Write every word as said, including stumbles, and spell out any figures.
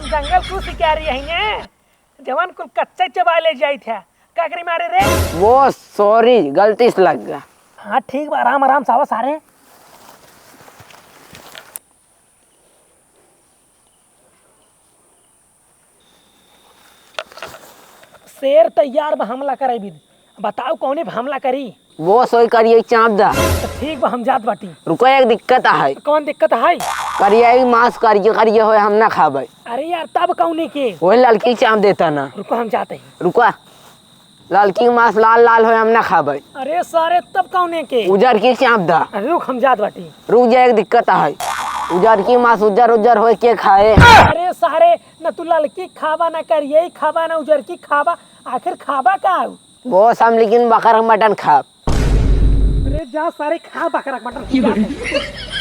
जंगल कुछ शिकारी है ने, जवान कुल कच्चा चबा ले जाई थे। का करी मारे रे? वो sorry, गलती से लग गया। हाँ ठीक बा, आराम आराम से आवा सारे। शेर तैयार बा हमला करे बिद। बताओ कौने पे हमला करी? वो सोई करिए चाप दा। तो ठीक बा, हम जात बाटी। रुको, एक दिक्कत है। कौन दिक्कत है? करिए ही मांस करिए करिए होए, हम ना खाबे। अरे यार, तब कौने के? वही लड़की चाप देता ना। रुको, हम जाते हैं। रुको, लड़की के मांस लाल लाल होए, हम ना खाबे। अरे सारे, तब कौने के? उजर की चाप दा। अरे रुक, हम जात बाटी। रुक जा, एक दिक्कत है। उजर की मांस उजर उजर होए के खाए? अरे सारे, न तू ललकी खाबा, न करियई खाबा, न उजरकी खाबा, आखिर खाबा का? बॉस, हम लेकिन बकरा के मटन खाब। अरे जा सारे, खा बकरा के मटन, खा।